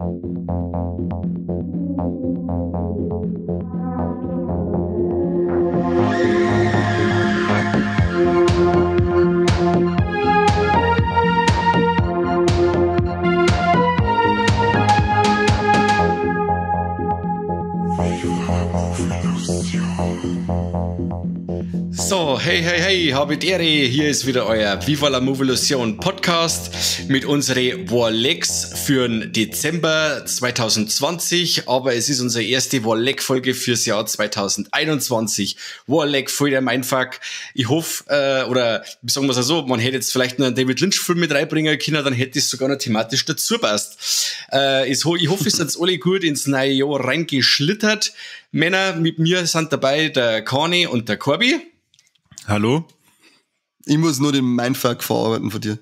So, hey, hey, hey, habe die Ehre. Hier ist wieder euer Viva la Movolution Podcast mit unsere Warlex für den Dezember 2020. Aber es ist unsere erste Warleck-Folge fürs Jahr 2021. Warleck, voll der Mindfuck. Ich hoffe, oder sagen wir es so, man hätte jetzt vielleicht noch einen David Lynch-Film mit reinbringen können, dann hätte es sogar noch thematisch dazu passt. Ich hoffe, ihr seid alle gut ins neue Jahr reingeschlittert. Männer, mit mir sind dabei der Kani und der Corby. Hallo? Ich muss nur den Mindfuck verarbeiten von dir.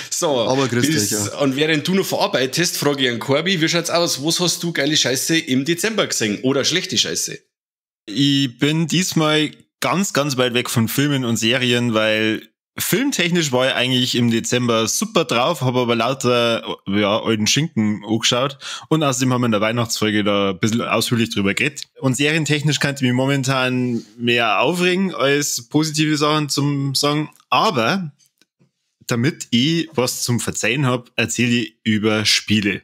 So, aber grüß dich, ja. Und während du noch verarbeitest, frage ich an Corby, wie schaut's aus? Was hast du geile Scheiße im Dezember gesehen? Oder schlechte Scheiße? Ich bin diesmal ganz, ganz weit weg von Filmen und Serien, weil filmtechnisch war ich eigentlich im Dezember super drauf, habe aber lauter ja, alten Schinken angeschaut und außerdem haben wir in der Weihnachtsfolge da ein bisschen ausführlich drüber geredet. Und serientechnisch kann ich mich momentan mehr aufregen als positive Sachen zum sagen, aber damit ich was zum Verzeihen habe, erzähle ich über Spiele.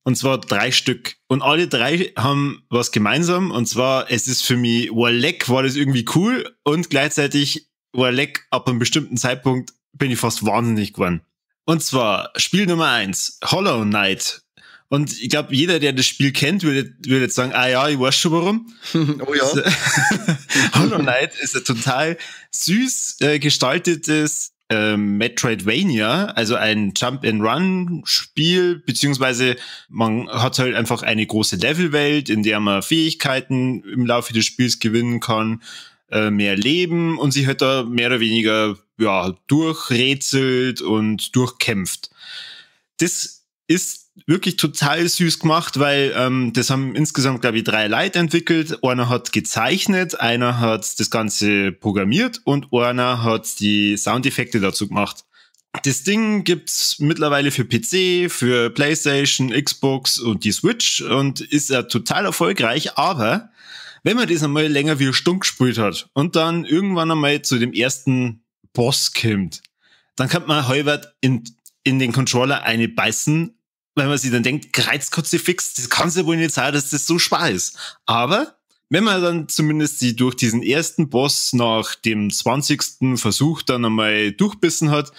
Und zwar 3 Stück. Und alle 3 haben was gemeinsam, und zwar, es ist für mich, Warleck war das irgendwie cool und gleichzeitig Warleck, ab einem bestimmten Zeitpunkt bin ich fast wahnsinnig geworden. Und zwar Spiel Nummer 1, Hollow Knight. Und ich glaube, jeder, der das Spiel kennt, würde jetzt sagen, ah ja, ich weiß schon warum. Oh ja. Hollow Knight ist ein total süß gestaltetes Metroidvania, also ein Jump-and-Run-Spiel, beziehungsweise man hat halt einfach eine große Levelwelt, in der man Fähigkeiten im Laufe des Spiels gewinnen kann, mehr Leben und sich halt da mehr oder weniger ja durchrätselt und durchkämpft. Das ist wirklich total süß gemacht, weil das haben insgesamt, glaube ich, 3 Leute entwickelt. Einer hat gezeichnet, einer hat das Ganze programmiert und einer hat die Soundeffekte dazu gemacht. Das Ding gibt's mittlerweile für PC, für PlayStation, Xbox und die Switch und ist ja total erfolgreich, aber wenn man das einmal länger wie eine Stunde gespielt hat und dann irgendwann einmal zu dem ersten Boss kommt, dann kann man halbert in den Controller eine beißen, weil man sich dann denkt, Kreuzkotze fix, das kann's ja wohl nicht sein, dass das so schwer ist. Aber wenn man dann zumindest sie durch diesen ersten Boss nach dem 20. Versuch dann einmal durchbissen hat,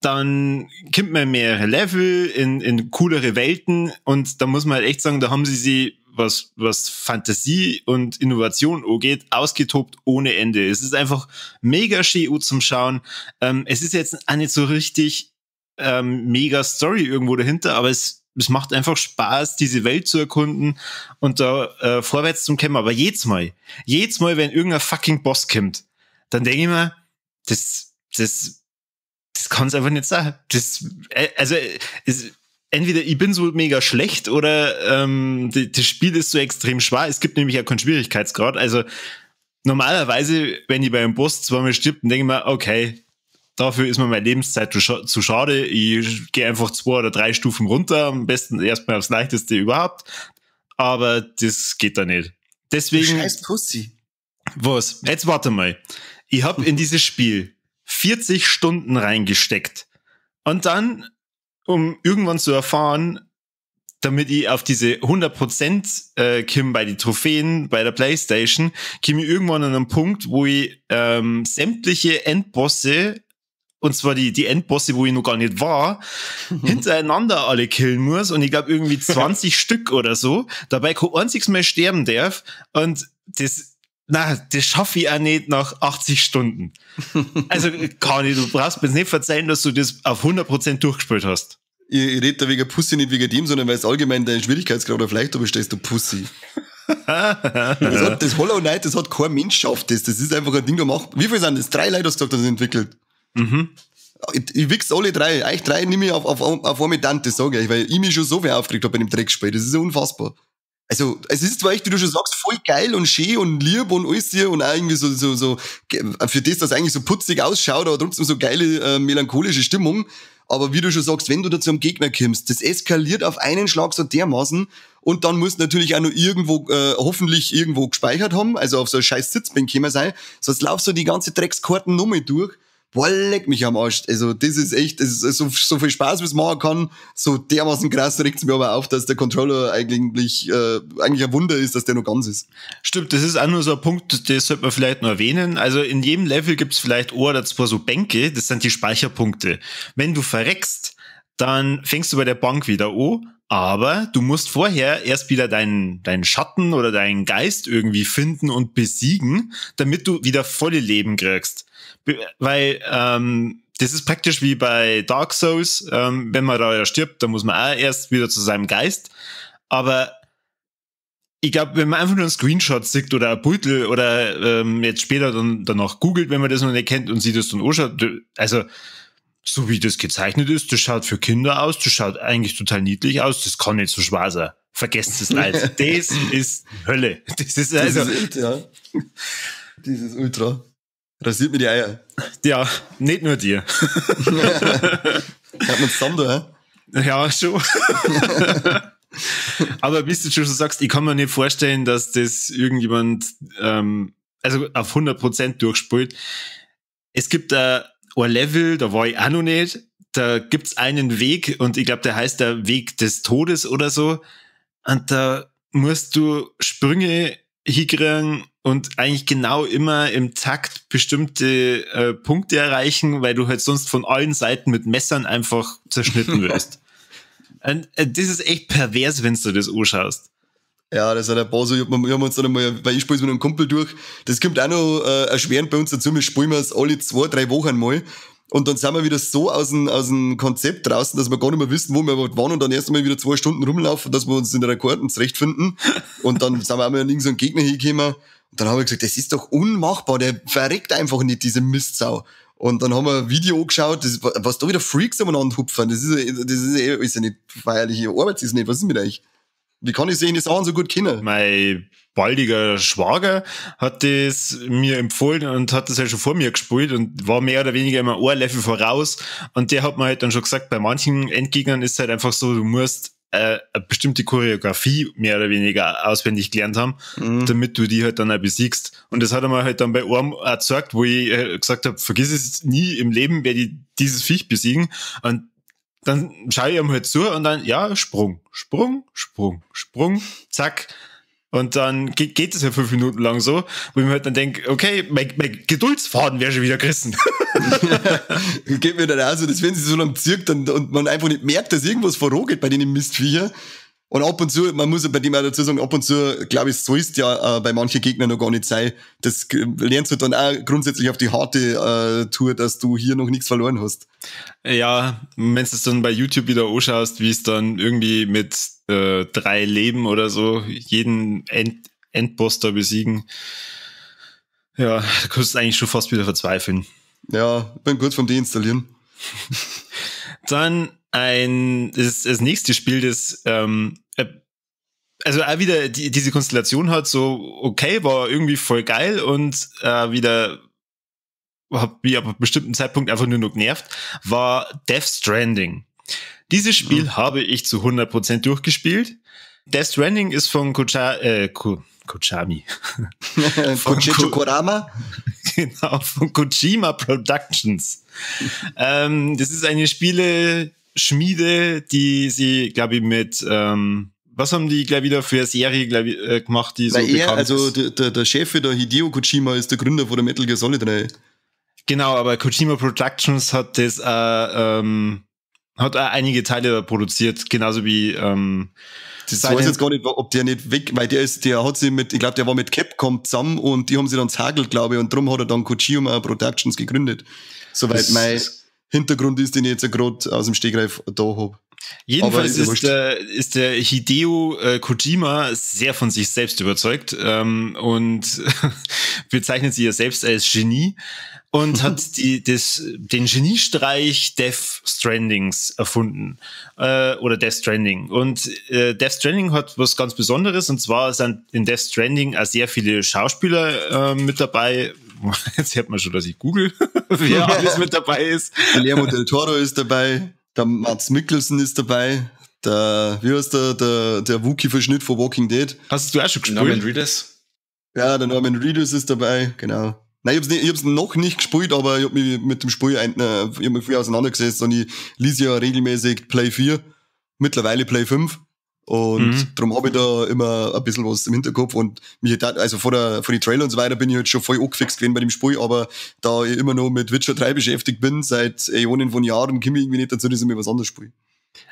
dann kommt man mehrere Level in coolere Welten und da muss man halt echt sagen, da haben sie was Fantasie und Innovation angeht, ausgetobt ohne Ende. Es ist einfach mega schön zum Schauen. Es ist jetzt auch nicht so richtig mega Story irgendwo dahinter, aber es macht einfach Spaß, diese Welt zu erkunden und da vorwärts zu kommen. Aber jedes Mal, wenn irgendein fucking Boss kommt, dann denke ich mir, das kann es einfach nicht sein. Entweder ich bin so mega schlecht oder das Spiel ist so extrem schwer. Es gibt nämlich ja keinen Schwierigkeitsgrad. Also normalerweise, wenn ich bei einem Boss zweimal stirbt, dann denke ich mir, okay, dafür ist mir meine Lebenszeit zu schade. Ich gehe einfach 2 oder 3 Stufen runter, am besten erstmal aufs Leichteste überhaupt. Aber das geht da nicht. Deswegen. Du scheiß Pussy. Was? Jetzt warte mal. Ich habe in dieses Spiel 40 Stunden reingesteckt. Und dann, um irgendwann zu erfahren, damit ich auf diese 100% komme bei den Trophäen bei der PlayStation, komme ich irgendwann an einen Punkt, wo ich sämtliche Endbosse, und zwar die Endbosse, wo ich noch gar nicht war, hintereinander alle killen muss und ich glaube irgendwie 20 Stück oder so, dabei kein einziges Mal sterben darf und das schaffe ich auch nicht nach 80 Stunden. Also, Kani, du brauchst mir nicht verzeihen, dass du das auf 100% durchgespielt hast. Ich rede da wegen Pussy, nicht wegen dem, sondern weil es allgemein deinen Schwierigkeitsgrad auf leicht überstehst, du Pussy. Das Hollow Knight, das hat kein Mensch schafft das. Das ist einfach ein Ding, da macht. Wie viel sind das? 3 Leute, hast du gesagt, das entwickelt. Mhm. Ich wichs alle 3. Euch 3 nehme ich auf einmal Tante, sage ich, weil ich mich schon so viel aufgeregt habe bei dem Dreckspiel. Das ist ja unfassbar. Also, es ist zwar echt, wie du schon sagst, voll geil und schön und lieb und alles hier und auch irgendwie so, für das, dass eigentlich so putzig ausschaut, aber trotzdem so geile, melancholische Stimmung. Aber wie du schon sagst, wenn du da zum Gegner kommst, das eskaliert auf einen Schlag so dermaßen und dann musst du natürlich auch noch irgendwo, hoffentlich irgendwo gespeichert haben, also auf so eine scheiß Sitzbank gekommen sein, sonst laufst du die ganze Dreckskarten nochmal durch. Boah, leck mich am Arsch. Also, das ist echt, das ist so viel Spaß, wie es machen kann, so dermaßen krass regt's mir aber auf, dass der Controller eigentlich ein Wunder ist, dass der noch ganz ist. Stimmt, das ist auch nur so ein Punkt, das sollte man vielleicht noch erwähnen. Also, in jedem Level gibt's vielleicht ein oder zwei so Bänke, das sind die Speicherpunkte. Wenn du verreckst, dann fängst du bei der Bank wieder an, aber du musst vorher erst wieder deinen Schatten oder deinen Geist irgendwie finden und besiegen, damit du wieder volle Leben kriegst. Weil das ist praktisch wie bei Dark Souls, wenn man da ja stirbt, dann muss man auch erst wieder zu seinem Geist. Aber ich glaube, wenn man einfach nur einen Screenshot sieht oder ein Beutel oder jetzt später dann danach googelt, wenn man das noch nicht kennt und sieht das dann anschaut, also so wie das gezeichnet ist, das schaut für Kinder aus, das schaut eigentlich total niedlich aus, das kann nicht so schwer sein. Vergesst es leid. Das ist Hölle. Das ist also. Das ist echt, ja. Das ist ultra. Rasiert mir die Eier. Ja, nicht nur dir. Hat man zusammen da, hä? Ja, schon. Aber wie du schon sagst, ich kann mir nicht vorstellen, dass das irgendjemand also auf 100% durchspielt. Es gibt ein Level, da war ich auch noch nicht, da gibt's einen Weg und ich glaube, der heißt der Weg des Todes oder so. Und da musst du Sprünge hinkriegen und eigentlich genau immer im Takt bestimmte Punkte erreichen, weil du halt sonst von allen Seiten mit Messern einfach zerschnitten wirst. Und das ist echt pervers, wenn du das anschaust. Ja, das hat ein paar so, wir haben uns dann einmal, weil ich spiele es mit einem Kumpel durch, das kommt auch noch erschwerend bei uns dazu, wir spielen es alle 2-3 Wochen mal. Und dann sind wir wieder so aus dem Konzept draußen, dass wir gar nicht mehr wissen, wo wir überhaupt waren und dann erst einmal wieder 2 Stunden rumlaufen, dass wir uns in der Rekorden zurechtfinden. Und dann sind wir auch mal an irgendeinen Gegner hingekommen. Und dann haben wir gesagt, das ist doch unmachbar, der verreckt einfach nicht, diese Mistsau. Und dann haben wir ein Video angeschaut, das, was da wieder Freaks umeinander hupfen, das ist ja nicht feierliche Arbeit, ist nicht, was ist mit euch? Wie kann ich solche Sachen so gut kennen? Mein baldiger Schwager hat das mir empfohlen und hat das halt schon vor mir gespielt und war mehr oder weniger immer ein Level voraus. Und der hat mir halt dann schon gesagt, bei manchen Endgegnern ist es halt einfach so, du musst eine bestimmte Choreografie mehr oder weniger auswendig gelernt haben, damit du die halt dann auch besiegst. Und das hat er mir halt dann bei einem auch gezeigt, wo ich gesagt habe, vergiss es nie im Leben, werde ich dieses Viech besiegen. Und dann schaue ich ihm halt zu und dann, ja, Sprung, Sprung, Sprung, Sprung, zack. Und dann geht es ja 5 Minuten lang so, wo ich mir halt dann denke, okay, mein Geduldsfaden wäre schon wieder gerissen. Geht mir dann auch so, dass wenn sie so lange zirkt und man einfach nicht merkt, dass irgendwas vorangeht bei den Mistviecher. Und ab und zu, man muss ja bei dem auch dazu sagen, ab und zu, glaube ich, soll es ja bei manchen Gegnern noch gar nicht sein. Das lernst du dann auch grundsätzlich auf die harte Tour, dass du hier noch nichts verloren hast. Ja, wenn du es dann bei YouTube wieder anschaust, wie es dann irgendwie mit 3 Leben oder so jeden Endboss da besiegen, ja, da kannst du eigentlich schon fast wieder verzweifeln. Ja, bin kurz vom Deinstallieren. Dann das nächste Spiel, das also auch wieder diese Konstellation hat, so okay, war irgendwie voll geil und wieder hab mich ab einem bestimmten Zeitpunkt einfach nur noch genervt, war Death Stranding. Dieses Spiel habe ich zu 100% durchgespielt. Death Stranding ist von Kojami. Von Korama? Genau, von Kojima Productions. Das ist eine Spieleschmiede, die sie, glaube ich, mit was haben die gleich wieder für eine Serie, glaub ich, gemacht, die so bekannt also ist? Der Chef, der Hideo Kojima, ist der Gründer von der Metal Gear Solid 3. Genau, aber Kojima Productions hat das hat auch einige Teile da produziert, genauso wie das weiß jetzt gar nicht, ob der nicht weg, weil der hat sie mit, ich glaube, der war mit Capcom zusammen und die haben sie dann zerhagelt, glaube ich, und drum hat er dann Kojima Productions gegründet. Soweit mein Hintergrund ist, den ich jetzt gerade aus dem Stegreif da hab. Jedenfalls ist der Hideo Kojima sehr von sich selbst überzeugt und bezeichnet sich ja selbst als Genie und hat den Geniestreich Death Strandings erfunden oder Death Stranding. Und Death Stranding hat was ganz Besonderes, und zwar sind in Death Stranding auch sehr viele Schauspieler mit dabei. Jetzt hört man schon, dass ich google, wer alles mit dabei ist. Guillermo del Toro ist dabei. Der Mads Mikkelsen ist dabei. Der, wie heißt der Wookie-Verschnitt von Walking Dead? Hast du auch schon gespielt? Norman Reedus? Ja, der Norman Reedus ist dabei, genau. Nein, ich hab's noch nicht gespielt, aber ich hab mich mit dem Spiel ich hab mich viel auseinandergesetzt und ich lese ja regelmäßig Play 4, mittlerweile Play 5. Und darum habe ich da immer ein bisschen was im Hinterkopf und mich da, also vor die Trailer und so weiter bin ich halt schon voll angefixt gewesen bei dem Spiel, aber da ich immer noch mit Witcher 3 beschäftigt bin, seit Äonen von Jahren, komme ich irgendwie nicht dazu, dass ich mir was anderes spiele.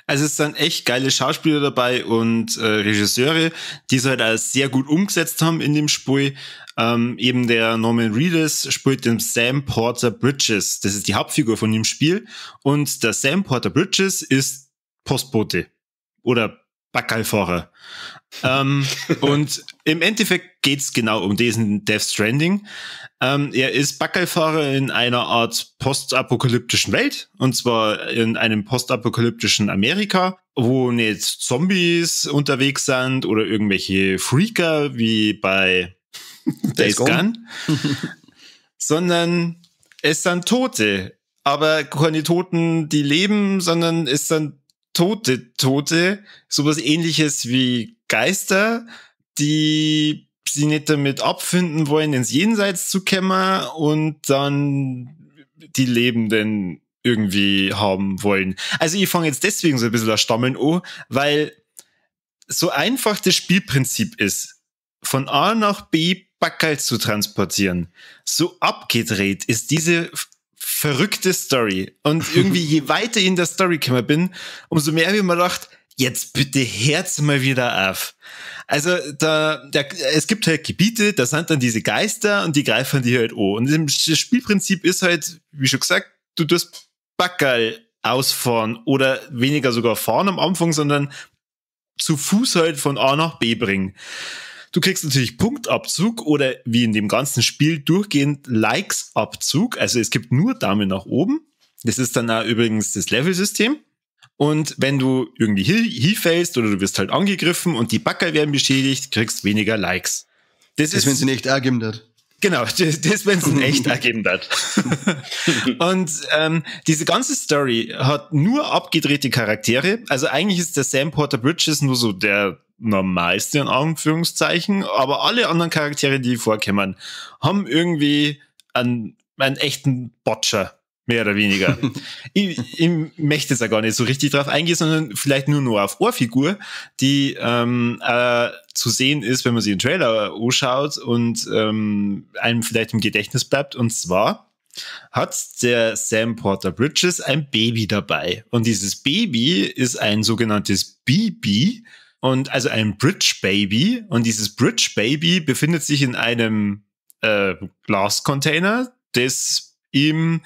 Also es sind echt geile Schauspieler dabei und Regisseure, die es halt auch sehr gut umgesetzt haben in dem Spiel. Eben der Norman Reedus spielt den Sam Porter Bridges. Das ist die Hauptfigur von dem Spiel. Und der Sam Porter Bridges ist Postbote oder Backerlfahrer. Und im Endeffekt geht's genau um diesen Death Stranding. Er ist Backerlfahrer in einer Art postapokalyptischen Welt, und zwar in einem postapokalyptischen Amerika, wo nicht Zombies unterwegs sind oder irgendwelche Freaker wie bei Days Gone, sondern es sind Tote. Aber keine Toten, die leben, sondern es sind Tote, sowas Ähnliches wie Geister, die sie nicht damit abfinden wollen, ins Jenseits zu kommen und dann die Lebenden irgendwie haben wollen. Also ich fange jetzt deswegen so ein bisschen das Stammeln an, weil so einfach das Spielprinzip ist, von A nach B Backerl zu transportieren, so abgedreht ist diese verrückte Story. Und irgendwie, je weiter ich in der Story gekommen bin, umso mehr habe ich mir gedacht, jetzt bitte hört's mal wieder auf. Also es gibt halt Gebiete, da sind dann diese Geister und die greifen die halt an. Und das Spielprinzip ist halt, wie schon gesagt, du tust Backerl ausfahren oder weniger sogar fahren am Anfang, sondern zu Fuß halt von A nach B bringen. Du kriegst natürlich Punktabzug oder wie in dem ganzen Spiel durchgehend Likes-Abzug. Also es gibt nur Daumen nach oben. Das ist dann auch übrigens das Level-System. Und wenn du irgendwie hinfällst oder du wirst halt angegriffen und die Backerl werden beschädigt, kriegst weniger Likes. Das ist, wenn es in echt ergeben hat. Genau, das, wenn es in echt ergeben hat. Und diese ganze Story hat nur abgedrehte Charaktere. Also eigentlich ist der Sam Porter Bridges nur so der normalste in Anführungszeichen, aber alle anderen Charaktere, die vorkommen, haben irgendwie einen echten Botcher, mehr oder weniger. Ich möchte jetzt ja gar nicht so richtig drauf eingehen, sondern vielleicht nur noch auf Ohrfigur, die zu sehen ist, wenn man sich den Trailer anschaut und einem vielleicht im Gedächtnis bleibt. Und zwar hat der Sam Porter Bridges ein Baby dabei. Und dieses Baby ist ein sogenanntes BB, und also ein Bridge Baby. Und dieses Bridge Baby befindet sich in einem Glascontainer, das ihm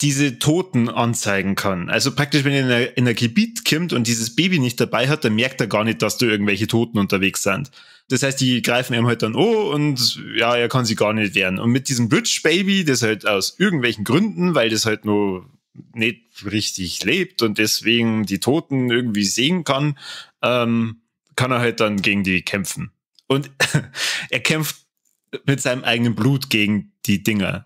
diese Toten anzeigen kann. Also praktisch, wenn er in ein Gebiet kommt und dieses Baby nicht dabei hat, dann merkt er gar nicht, dass da irgendwelche Toten unterwegs sind. Das heißt, die greifen ihm halt dann an und ja, er kann sie gar nicht wehren. Und mit diesem Bridge Baby, das halt aus irgendwelchen Gründen, weil das halt nur nicht richtig lebt und deswegen die Toten irgendwie sehen kann, kann er halt dann gegen die kämpfen. Und er kämpft mit seinem eigenen Blut gegen die Dinger.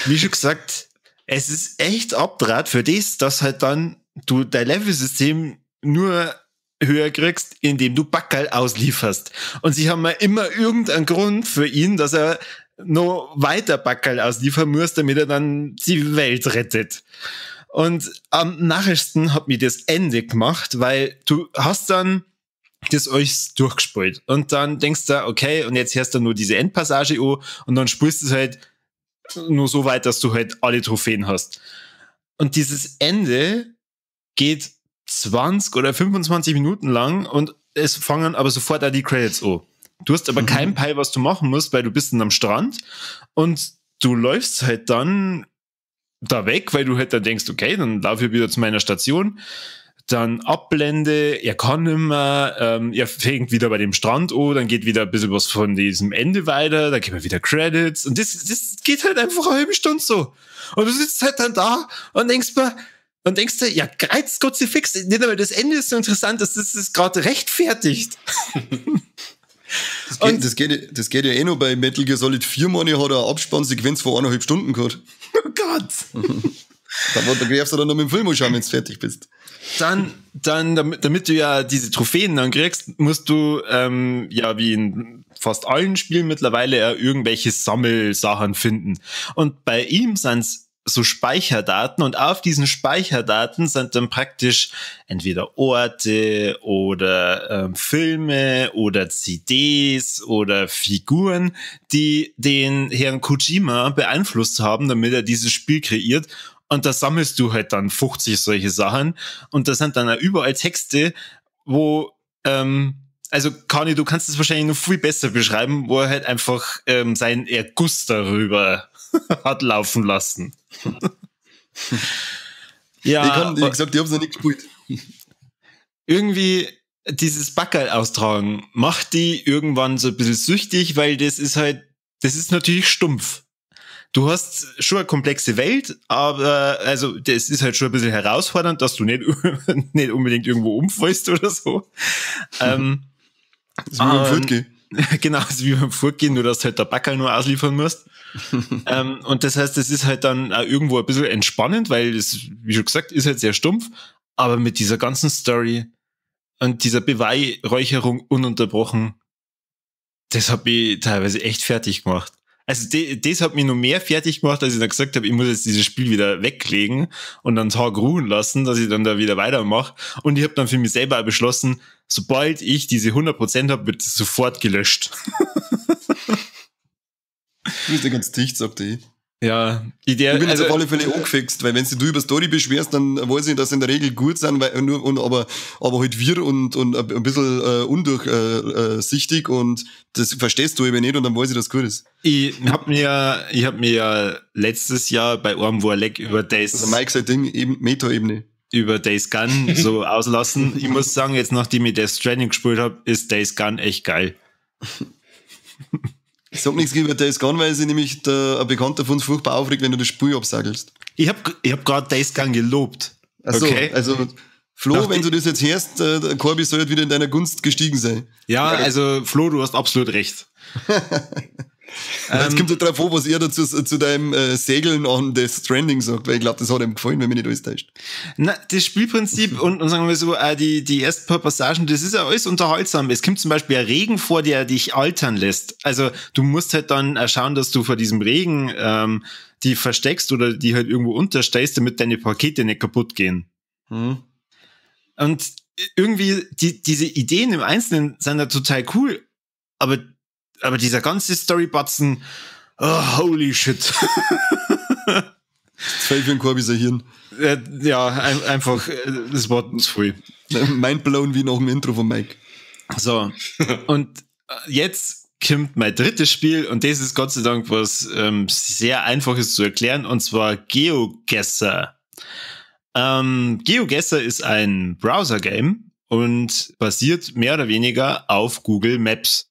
Wie schon gesagt, es ist echt abdraht für das, dass halt dann du dein Level-System nur höher kriegst, indem du Backerl auslieferst. Und sie haben ja immer irgendeinen Grund für ihn, dass er noch weiter Backerl ausliefern muss, damit er dann die Welt rettet. Und am nachrichsten hat mir das Ende gemacht, weil du hast dann das euch durchgespielt. Und dann denkst du, okay, und jetzt hörst du nur diese Endpassage an und dann spielst du es halt nur so weit, dass du halt alle Trophäen hast. Und dieses Ende geht 20 oder 25 Minuten lang und es fangen aber sofort auch die Credits an. Du hast aber keinen Peil, was du machen musst, weil du bist dann am Strand und du läufst halt dann da weg, weil du halt dann denkst, okay, dann laufe ich wieder zu meiner Station. Dann Abblende, er kann nimmer, er fängt wieder bei dem Strand an, dann geht wieder ein bisschen was von diesem Ende weiter, dann kommen wieder Credits und das geht halt einfach eine halbe Stunde so. Und du sitzt halt dann da und denkst dir, ja, Greiz Gott, sie fix, nicht einmal das Ende ist so interessant, dass das gerade rechtfertigt. Das geht ja eh noch bei Metal Gear Solid 4, meine ich, hat er eine Abspannsequenz von 1,5 Stunden gehabt. Oh Gott! Da darfst du dann noch mit dem Film anschauen, wenn du fertig bist. Dann, damit du ja diese Trophäen dann kriegst, musst du, ja, wie in fast allen Spielen mittlerweile ja irgendwelche Sammelsachen finden. Und bei ihm sind's so Speicherdaten und auf diesen Speicherdaten sind dann praktisch entweder Orte oder Filme oder CDs oder Figuren, die den Herrn Kojima beeinflusst haben, damit er dieses Spiel kreiert. Und da sammelst du halt dann 50 solche Sachen und da sind dann auch überall Texte, wo also Kani, du kannst es wahrscheinlich noch viel besser beschreiben, wo er halt einfach seinen Erguss darüber hat laufen lassen. Ja, wie gesagt, ich hab's noch nicht gespielt. Irgendwie dieses Backerl austragen macht die irgendwann so ein bisschen süchtig, weil das ist halt, das ist natürlich stumpf. Du hast schon eine komplexe Welt, aber also das ist halt schon ein bisschen herausfordernd, dass du nicht, nicht unbedingt irgendwo umfällst oder so. Das ist wie beim Fortgehen. Genau, das ist wie beim Fortgehen, nur dass du halt der Backerl nur ausliefern musst. Und das heißt, das ist halt dann auch irgendwo ein bisschen entspannend, weil das, wie schon gesagt, ist halt sehr stumpf, aber mit dieser ganzen Story und dieser Beweihräucherung ununterbrochen, das hat mich teilweise echt fertig gemacht. Also das hat mich noch mehr fertig gemacht, als ich dann gesagt habe, ich muss jetzt dieses Spiel wieder weglegen und einen Tag ruhen lassen, dass ich dann da wieder weitermache. Und ich habe dann für mich selber auch beschlossen, sobald ich diese 100% habe, wird es sofort gelöscht. Du bist ja ganz dicht, sagt ich. Ja, ich bin jetzt auf alle Fälle angefixt, weil wenn du über Story beschwerst, dann weiß ich, dass sie in der Regel gut sind, weil nur, und, aber halt wir und ein bisschen undurchsichtig und das verstehst du eben nicht und dann weiß ich, dass es gut ist. Ich hab mir ja letztes Jahr bei Orm Warleck über Days. Also Mike sein Ding, eben Meta-Ebene. Über Days Gone so auslassen. Ich muss sagen, jetzt nachdem ich Death Stranding gespielt habe, ist Days Gone echt geil. Ich sag nichts über Days Gone, weil sich nämlich ein Bekannter von uns furchtbar aufregt, wenn du das Spiel absagelst. Ich hab gerade Days Gone gelobt. Ach so, okay. Also Flo, wenn du das jetzt hörst, der Corby soll halt wieder in deiner Gunst gestiegen sein. Ja, also Flo, du hast absolut recht. Jetzt kommt halt drauf an, was er dazu zu deinem Segeln an Death Stranding sagt, weil ich glaube, das hat ihm gefallen, wenn mich nicht alles täuscht. Na, das Spielprinzip und sagen wir so, die ersten paar Passagen, das ist ja alles unterhaltsam. Es kommt zum Beispiel ein Regen vor, der dich altern lässt. Also du musst halt dann schauen, dass du vor diesem Regen die versteckst oder die halt irgendwo unterstellst, damit deine Pakete nicht kaputt gehen. Hm. Und irgendwie, diese Ideen im Einzelnen sind ja total cool, aber dieser ganze Storybatzen, oh, holy shit. Das fällt für den Corby sein Hirn. Ja, einfach, das war zu viel. Mindblown wie nach dem Intro von Mike. So, und jetzt kommt mein drittes Spiel und das ist Gott sei Dank was sehr Einfaches zu erklären, und zwar GeoGuessr. GeoGuessr ist ein Browser-Game und basiert mehr oder weniger auf Google Maps.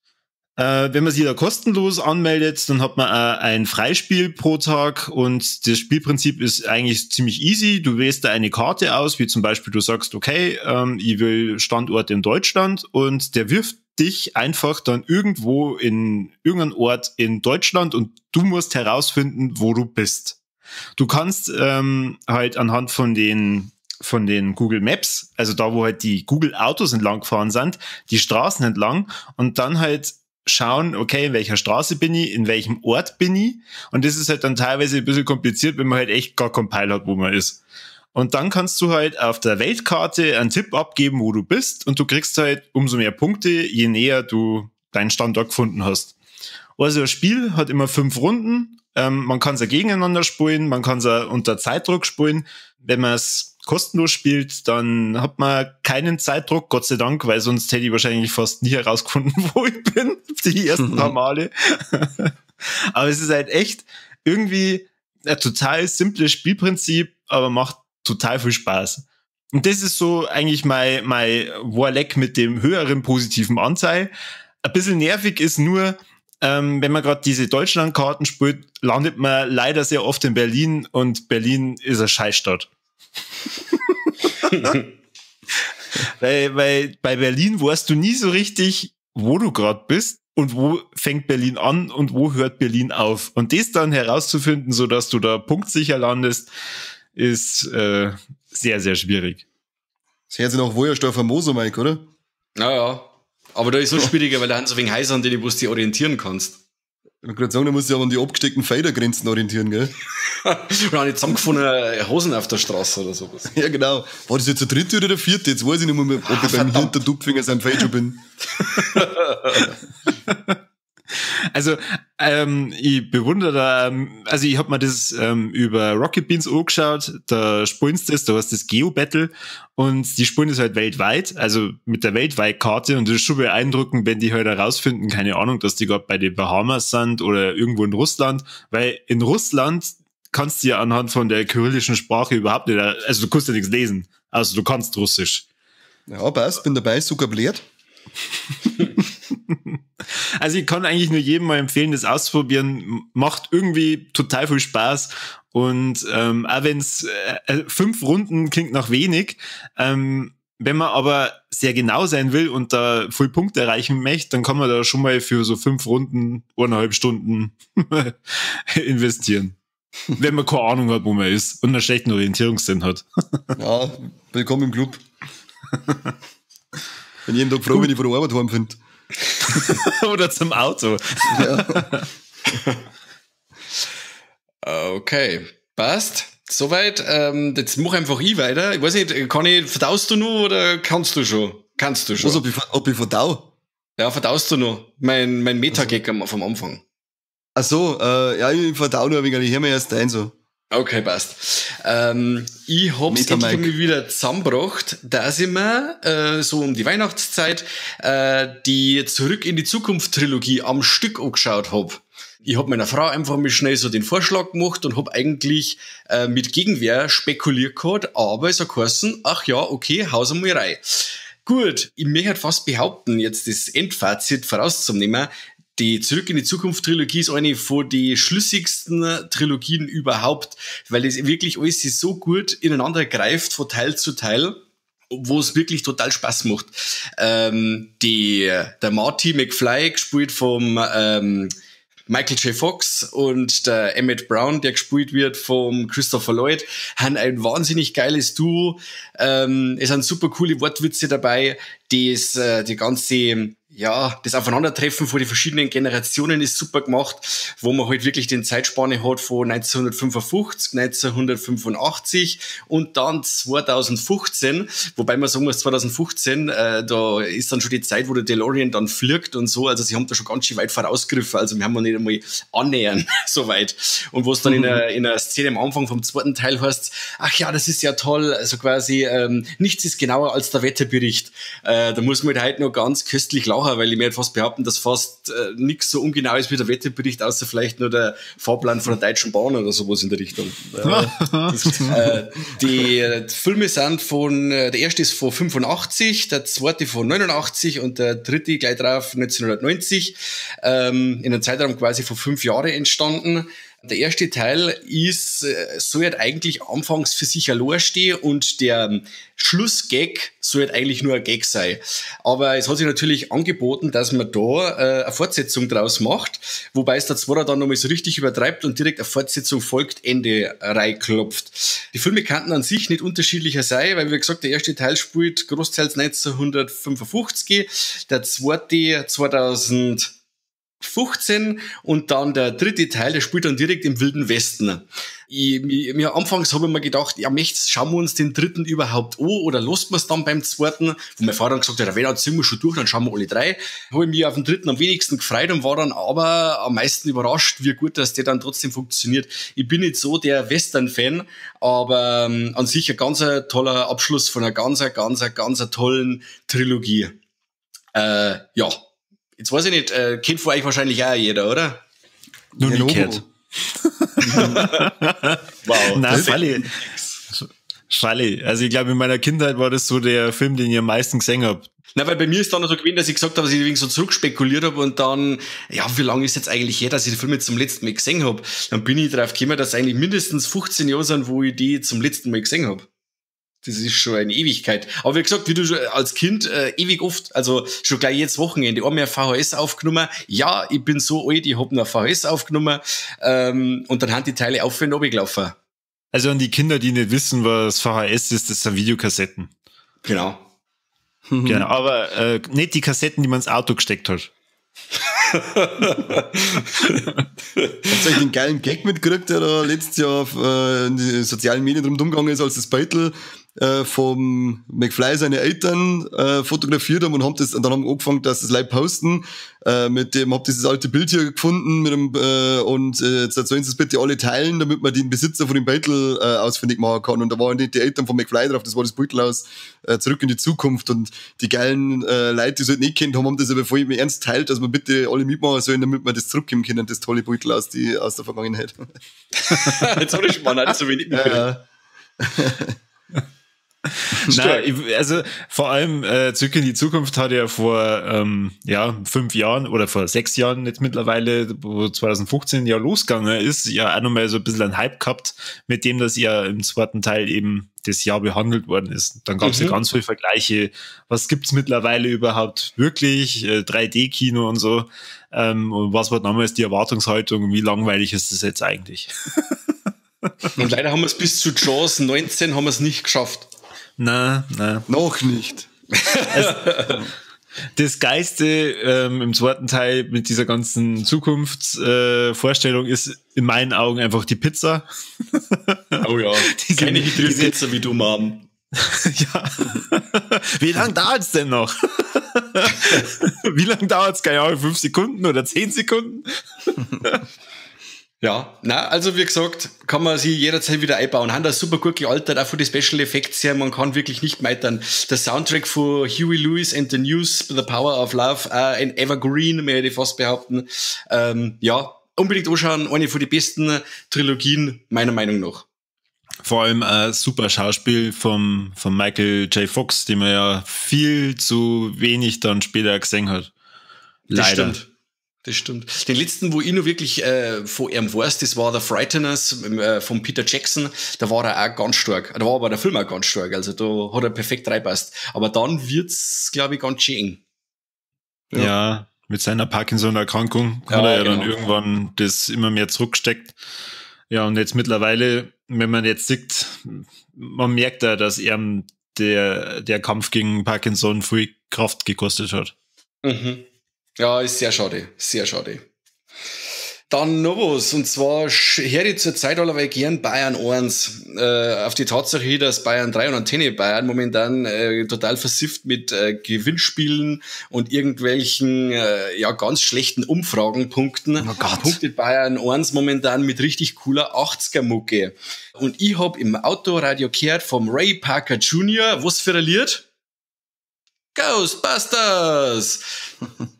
Wenn man sich da kostenlos anmeldet, dann hat man ein Freispiel pro Tag und das Spielprinzip ist eigentlich ziemlich easy. Du wählst da eine Karte aus, wie zum Beispiel du sagst, okay, ich will Standort in Deutschland, und der wirft dich einfach dann irgendwo in irgendeinen Ort in Deutschland und du musst herausfinden, wo du bist. Du kannst halt anhand von den Google Maps, also da, wo halt die Google Autos entlang gefahren sind, die Straßen entlang und dann halt schauen, okay, in welcher Straße bin ich, in welchem Ort bin ich. Und das ist halt dann teilweise ein bisschen kompliziert, wenn man halt echt gar keinen Peil hat, wo man ist. Und dann kannst du halt auf der Weltkarte einen Tipp abgeben, wo du bist, und du kriegst halt umso mehr Punkte, je näher du deinen Standort gefunden hast. Also das Spiel hat immer 5 Runden. Man kann es ja gegeneinander spielen, man kann es ja unter Zeitdruck spielen. Wenn man es kostenlos spielt, dann hat man keinen Zeitdruck, Gott sei Dank, weil sonst hätte ich wahrscheinlich fast nie herausgefunden, wo ich bin, die ersten paar Male. Aber es ist halt echt irgendwie ein total simples Spielprinzip, aber macht total viel Spaß. Und das ist so eigentlich mein Warleck mit dem höheren positiven Anteil. Ein bisschen nervig ist nur, wenn man gerade diese Deutschlandkarten spielt, landet man leider sehr oft in Berlin und Berlin ist eine Scheißstadt. Weil bei Berlin weißt du nie so richtig, wo du gerade bist und wo fängt Berlin an und wo hört Berlin auf. Und das dann herauszufinden, so dass du da punktsicher landest, ist sehr, sehr schwierig. Das hört sich nach Wojersdorfer Moser, Mike, oder? Naja, aber da ist so schwieriger, weil da haben so wenig Häuser, an denen du dich orientieren kannst. Ich wollte gerade sagen, da musst du dich aber an die abgesteckten Federgrenzen orientieren, gell? Oder an die zusammengefundenen Hosen auf der Straße oder sowas. Ja, genau. War das jetzt der dritte oder der vierte? Jetzt weiß ich nicht mehr, ob ich beim Hinterdupfinger sein Feld schon bin. Also, ich bewundere da, also ich hab mir das über Rocket Beans angeschaut, da spielst du das, da hast das Geo-Battle und die spielen das halt weltweit, also mit der Weltweit-Karte, und das ist schon beeindruckend, wenn die halt herausfinden, keine Ahnung, dass die gerade bei den Bahamas sind oder irgendwo in Russland, weil in Russland kannst du ja anhand von der kyrillischen Sprache überhaupt nicht, also du kannst ja nichts lesen, also du kannst Russisch. Ja, passt, bin dabei, sogar belehrt. Also ich kann eigentlich nur jedem mal empfehlen, das auszuprobieren. Macht irgendwie total viel Spaß. Und auch wenn es 5 Runden klingt nach wenig, wenn man aber sehr genau sein will und da viel Punkte erreichen möchte, dann kann man da schon mal für so 5 Runden 1,5 Stunden investieren. Wenn man keine Ahnung hat, wo man ist und einen schlechten Orientierungssinn hat. Ja, willkommen im Club. Bin jeden Tag froh, wenn ich von der Arbeit heim finde. Oder zum Auto. Ja. Okay, passt. Soweit. Jetzt mach einfach ich weiter. Ich weiß nicht, verdaust du noch oder kannst du schon? Kannst du schon. Was, ob ich verdau? Ja, verdaust du noch. Mein Meta-Gag vom Anfang. Ach so, ja, ich verdau nur ein wenig, ich höre mir erst ein so. Okay, passt. Ich hab's endlich mal wieder zusammengebracht, dass ich mir so um die Weihnachtszeit die Zurück in die Zukunft Trilogie am Stück angeschaut hab. Ich hab meiner Frau einfach mal schnell so den Vorschlag gemacht und hab eigentlich mit Gegenwehr spekuliert gehabt, aber es hat geheißen, ach ja, okay, haus einmal rein. Gut, ich möchte halt fast behaupten, jetzt das Endfazit vorauszunehmen, die Zurück in die Zukunft Trilogie ist eine von den schlüssigsten Trilogien überhaupt, weil es wirklich alles so gut ineinander greift von Teil zu Teil, wo es wirklich total Spaß macht. Der Marty McFly, gespielt vom Michael J. Fox, und der Emmett Brown, der gespielt wird vom Christopher Lloyd, haben ein wahnsinnig geiles Duo. Es sind super coole Wortwitze dabei. Die ganze, ja, das Aufeinandertreffen von den verschiedenen Generationen ist super gemacht, wo man halt wirklich den Zeitspanne hat von 1955, 1985 und dann 2015, wobei man sagen muss, 2015, da ist dann schon die Zeit, wo der DeLorean dann fliegt und so, also sie haben da schon ganz schön weit vorausgegriffen, also wir haben noch nicht einmal annähernd so weit. Und wo es dann in einer Szene am Anfang vom zweiten Teil heißt, ach ja, das ist ja toll, also quasi, nichts ist genauer als der Wetterbericht. Da muss man halt noch ganz köstlich lachen, weil ich mir halt fast behaupten, dass fast nichts so ungenau ist wie der Wetterbericht, außer vielleicht nur der Fahrplan von der Deutschen Bahn oder sowas in der Richtung. Ja. Die Filme sind von, der erste ist von 85, der zweite von 89 und der dritte gleich drauf 1990, in einem Zeitraum quasi von 5 Jahren entstanden. Der erste Teil ist, soll halt eigentlich anfangs für sich allein stehen und der Schlussgag soll halt eigentlich nur ein Gag sein. Aber es hat sich natürlich angeboten, dass man da eine Fortsetzung draus macht, wobei es der zweite dann nochmal so richtig übertreibt und direkt eine Fortsetzung folgt, Ende reinklopft. Die Filme kannten an sich nicht unterschiedlicher sein, weil, wie gesagt, der erste Teil spielt großteils 1955, der zweite 2015 und dann der dritte Teil, der spielt dann direkt im Wilden Westen. Mir anfangs habe ich mir gedacht, ja, schauen wir uns den dritten überhaupt an oder lassen wir es dann beim zweiten? Wo mein Vater dann gesagt hat, ja, wenn, dann sind wir schon durch, dann schauen wir alle drei. Habe ich mich auf den dritten am wenigsten gefreut und war dann aber am meisten überrascht, wie gut, dass der dann trotzdem funktioniert. Ich bin nicht so der Western-Fan, aber an sich ein ganz toller Abschluss von einer ganz, ganz, ganz tollen Trilogie. Ja. Jetzt weiß ich nicht, kennt von euch wahrscheinlich auch jeder, oder? Nur nie gehört. Wow. Nein, Schwalle. Also ich glaube, in meiner Kindheit war das so der Film, den ich am meisten gesehen habe. Na, weil bei mir ist dann noch so gewesen, dass ich gesagt habe, dass ich wegen so zurückspekuliert habe und dann, ja, wie lange ist jetzt eigentlich her, dass ich den Film jetzt zum letzten Mal gesehen habe? Dann bin ich drauf gekommen, dass es eigentlich mindestens 15 Jahre sind, wo ich die zum letzten Mal gesehen habe. Das ist schon eine Ewigkeit. Aber wie gesagt, wie du schon als Kind ewig oft, also schon gleich jetzt Wochenende, einmal eine VHS aufgenommen. Ja, ich bin so alt, ich hab eine VHS aufgenommen und dann haben die Teile auf und runtergelaufen. Also an die Kinder, die nicht wissen, was VHS ist, das sind Videokassetten. Genau. Genau, aber nicht die Kassetten, die man ins Auto gesteckt hat. Habt ihr eigentlich den geilen Gag mitgekriegt, der da letztes Jahr auf, in die sozialen Medien drum umgegangen ist, als das Beutel vom McFly seine Eltern fotografiert haben und haben das und dann haben angefangen, dass das live posten. Mit dem hab dieses alte Bild hier gefunden mit dem und jetzt sollen sie es bitte alle teilen, damit man den Besitzer von dem Beutel ausfindig machen kann. Und da waren die Eltern von McFly drauf, das war das Beutel aus Zurück in die Zukunft und die geilen Leute, die es halt nicht kennt haben, haben das aber voll im Ernst teilt, dass man bitte alle mitmachen sollen, damit man das zurückgeben können, das tolle Beutel aus der Vergangenheit. Jetzt hab ich schon mal nicht so wenig mitgekriegt. Ja. Nein, also vor allem Zurück in die Zukunft hat ja vor 5 Jahren oder vor 6 Jahren jetzt mittlerweile, wo 2015 ja losgegangen ist, ja auch nochmal so ein bisschen einen Hype gehabt, mit dem, dass ja im zweiten Teil eben das Jahr behandelt worden ist. Dann gab es ja ganz viele Vergleiche, was gibt's mittlerweile überhaupt wirklich, 3D-Kino und so, und was war damals die Erwartungshaltung, wie langweilig ist das jetzt eigentlich? Und leider haben wir es bis zu Jaws 19 haben wir es nicht geschafft. Na, na. Noch nicht. Also, das Geilste im zweiten Teil mit dieser ganzen Zukunftsvorstellung ist in meinen Augen einfach die Pizza. Oh ja, keine Hydril-Pizza wie du, Mom. Ja. Wie lange dauert's denn noch? Wie lange dauert's? Keine Ahnung, 5 Sekunden oder 10 Sekunden? Ja, na, also wie gesagt, kann man sie jederzeit wieder einbauen. Haben das super gut gealtert, auch von den Special Effects her, man kann wirklich nicht meitern. Der Soundtrack von Huey Lewis and the News, The Power of Love, ein Evergreen, möchte ich fast behaupten. Ja, unbedingt anschauen, eine von den besten Trilogien, meiner Meinung nach. Vor allem ein super Schauspiel vom Michael J. Fox, den man ja viel zu wenig dann später gesehen hat. Leider. Das stimmt. Das stimmt. Den letzten, wo ich noch wirklich von ihm weiß, das war The Frighteners von Peter Jackson. Da war er auch ganz stark. Da war aber der Film auch ganz stark. Also da hat er perfekt reinpasst. Aber dann wird's, glaube ich, ganz schön eng. Ja. Ja, mit seiner Parkinson-Erkrankung hat er ja dann irgendwann das immer mehr zurückgesteckt. Ja, und jetzt mittlerweile, wenn man jetzt sieht, man merkt ja, dass er der Kampf gegen Parkinson viel Kraft gekostet hat. Mhm. Ja, ist sehr schade, sehr schade. Dann noch was, und zwar höre ich zur Zeit allerweil gern Bayern 1. Auf die Tatsache hin, dass Bayern 3 und Antenne Bayern momentan total versifft mit Gewinnspielen und irgendwelchen ganz schlechten Umfragen punkten. Oh Gott. Punktet Bayern 1 momentan mit richtig cooler 80er-Mucke. Und ich hab im Autoradio gehört vom Ray Parker Jr., was für ein Lied? Ghostbusters!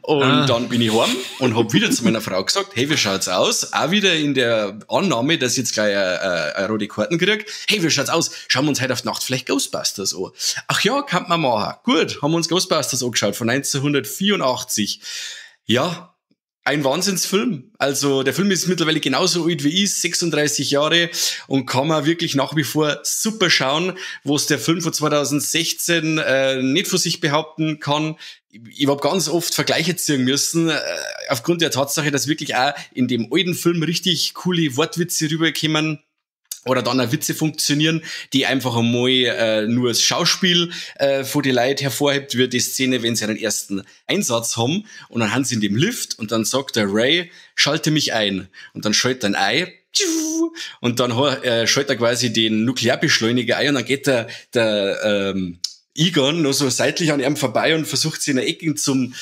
Und dann bin ich heim und hab wieder zu meiner Frau gesagt, hey, wie schaut's aus? Auch wieder in der Annahme, dass ich jetzt gleich eine rote Karten krieg. Hey, wie schaut's aus? Schauen wir uns heute auf die Nacht vielleicht Ghostbusters an. Ach ja, kann man machen. Gut, haben wir uns Ghostbusters angeschaut von 1984. Ja, ein Wahnsinnsfilm. Also der Film ist mittlerweile genauso alt wie ich, 36 Jahre, und kann man wirklich nach wie vor super schauen, wo es der Film von 2016 nicht von sich behaupten kann. Ich hab ganz oft Vergleiche ziehen müssen, aufgrund der Tatsache, dass wirklich auch in dem alten Film richtig coole Wortwitze rüberkommen. Oder dann auch Witze funktionieren, die einfach einmal nur das Schauspiel vor die Leute hervorhebt, wird die Szene, wenn sie einen ersten Einsatz haben und dann haben sie in dem Lift und dann sagt der Ray, schalte mich ein. Und dann schaltet er ein und dann schaltet er quasi den Nuklearbeschleuniger ein und dann geht der Egon noch so seitlich an ihm vorbei und versucht sie in der Ecke zum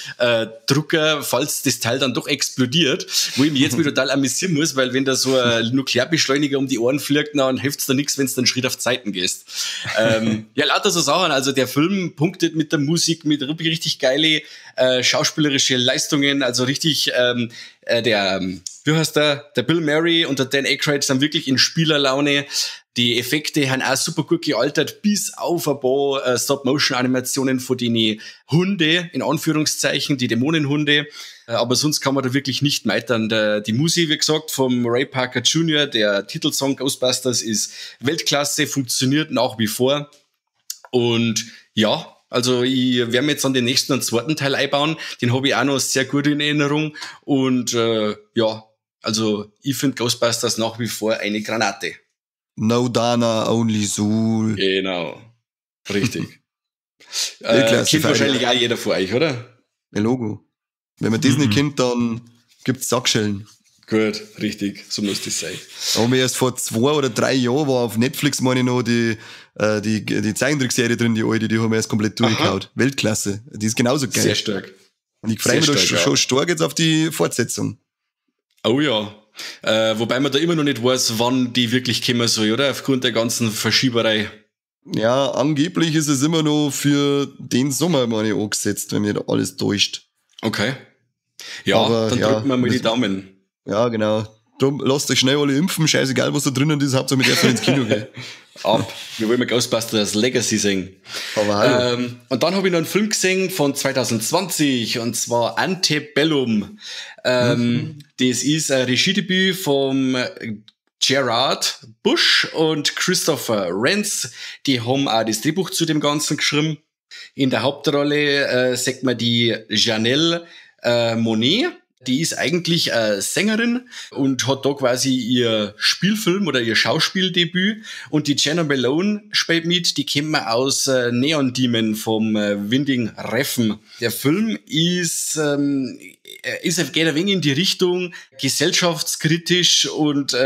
Drucker, falls das Teil dann doch explodiert, wo ich mich jetzt wieder total amüsieren muss, weil wenn da so ein Nuklearbeschleuniger um die Ohren fliegt, dann hilft's da nichts, wenn's dann Schritt auf Zeiten gehst. Ja, lauter so Sachen. Also der Film punktet mit der Musik, mit richtig geile schauspielerische Leistungen, also richtig Wie heißt der? Der Bill Murray und der Dan Aykroyd sind wirklich in Spielerlaune. Die Effekte haben auch super gut gealtert, bis auf ein paar Stop-Motion-Animationen von den Hunde, in Anführungszeichen, die Dämonenhunde. Aber sonst kann man da wirklich nicht meitern. Die Musik, wie gesagt, vom Ray Parker Jr., der Titelsong Ghostbusters, ist Weltklasse, funktioniert nach wie vor. Und ja, also ich werde mir jetzt dann den nächsten und zweiten Teil einbauen. Den habe ich auch noch sehr gut in Erinnerung. Und ja, also ich finde Ghostbusters nach wie vor eine Granate. No Dana, only Zuul. Genau. Richtig. Kennt wahrscheinlich auch jeder von euch, oder? Ja, Logo. Wenn man das nicht kennt, dann gibt's Sackschellen. Gut, richtig, so muss das sein. Aber erst vor 2 oder 3 Jahren war auf Netflix, meine ich, noch die Zeichentrickserie drin, die alte, die haben wir erst komplett durchgehauen. Weltklasse. Die ist genauso geil. Sehr stark. Und ich freue mich da schon stark jetzt auf die Fortsetzung. Oh ja. Wobei man da immer noch nicht weiß, wann die wirklich kommen soll, oder? Aufgrund der ganzen Verschieberei. Ja, angeblich ist es immer noch für den Sommer, meine ich, angesetzt, wenn mir da alles täuscht. Okay. Ja, aber, dann drücken wir mal die Daumen. Ja, genau. Drum, lasst euch schnell alle impfen, scheißegal, was da drinnen ist, Hauptsache mit erstmal ins Kino gehen. Ab. Wir wollen mal Ghostbusters Legacy singen. Aber hallo. Und dann habe ich noch einen Film gesehen von 2020, und zwar Antebellum. Das ist ein Regiedebüt vom Gerard Bush und Christopher Renz. Die haben auch das Drehbuch zu dem Ganzen geschrieben. In der Hauptrolle sagt man die Janelle Monáe. Die ist eigentlich Sängerin und hat da quasi ihr Spielfilm oder ihr Schauspieldebüt. Und die Jenna Malone spielt mit, die kennt man aus Neon Demon vom Winding Refn. Der Film ist geht ein wenig in die Richtung gesellschaftskritisch und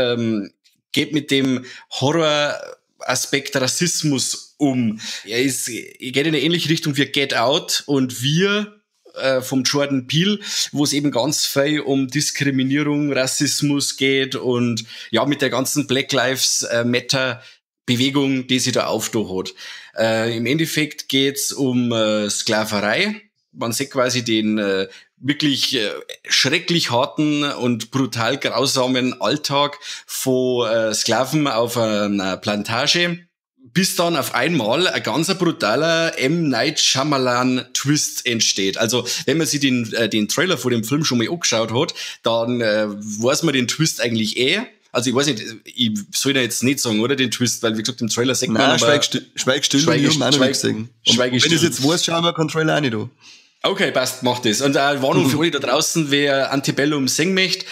geht mit dem Horroraspekt Rassismus um. Er geht in eine ähnliche Richtung wie Get Out und Wir vom Jordan Peele, wo es eben ganz viel um Diskriminierung, Rassismus geht und ja, mit der ganzen Black Lives Matter Bewegung, die sich da aufgetan hat. Im Endeffekt geht's um Sklaverei. Man sieht quasi den wirklich schrecklich harten und brutal grausamen Alltag von Sklaven auf einer Plantage, bis dann auf einmal ein ganz brutaler M. Night Shyamalan Twist entsteht. Also, wenn man sich den Trailer vor dem Film schon mal angeschaut hat, dann weiß man den Twist eigentlich eh. Also, ich weiß nicht, ich soll da jetzt nicht sagen, oder, den Twist, weil, wie gesagt, im Trailer sagt man... Nein, schweig still, ich hab auch noch nicht gesehen. Wenn ich es jetzt weiß, schauen wir keinen Trailer auch nicht an. Okay, passt, macht das. Und eine Warnung für alle da draußen, wer Antebellum sehen möchte,